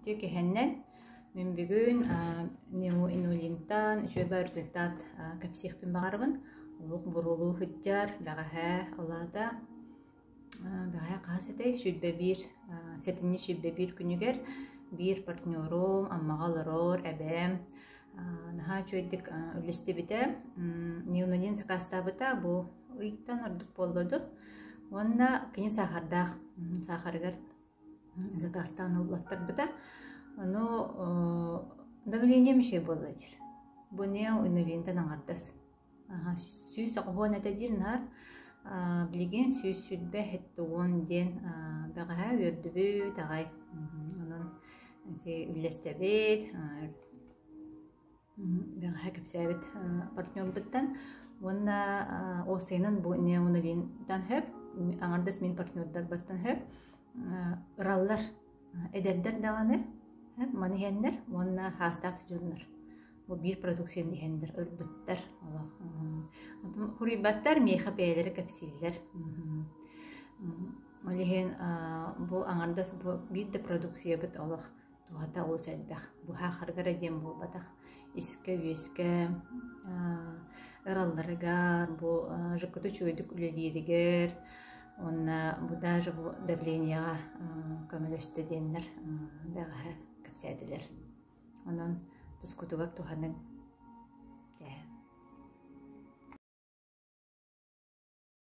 Үтүө киһиннэн мин бүгүн неоинулинтан үчүгэй результат кэпсиэхпин баҕарабын. Олох буруолуу сылдьар, бэҕэһээ ол аата бэҕэһээ хаһыс этэй? 21 сэтинньи 21 күнүгэр биир партнерум Аммаҕа олорор эбээм наһаа үчүгэйдик үллэстибитэ. Неонулин сакаастаабыта бу ыйтан ордук буолла дуу. Уонна кини саахардаах саахарыгар заказтаан ыллаттарбыта. Ону давлением үчүгэй буолла диир. Бу неоинулинтан аҥардас. 190 этэ диир наар билигин 120 диэн бэҕэһээ үөрдүбүт аҕай. Онон ити үллэстэбит бэҕэһээ кэпсээбит партнербыттан уонна уопсайынан бу неонулинтан хөп аҥардас мин партнердарбыттан хөп ыраллар эдэрдэр даҕаны маны иһэннэр уонна хаастаах дьоннор бу биир продукцияны иһэннэр ырбыттар олох хуруйбаттар миэхэ бэйэлэрэ кэпсииллэр ол иһин бу аҥардас бу биир да продукциябыт олох туһата олус элбэх. Быһаахарга эрэ диэн буолбатах. Искэ-үөскэ ыралларыгар, бу ЖКТ үчүгэйдик үлэлииригэр уонна бу даже бу давлениеҕа көмөлөстө диэннэр бэҕэһээ кэпсээтилэр. Онон тускутугар туһаныҥ.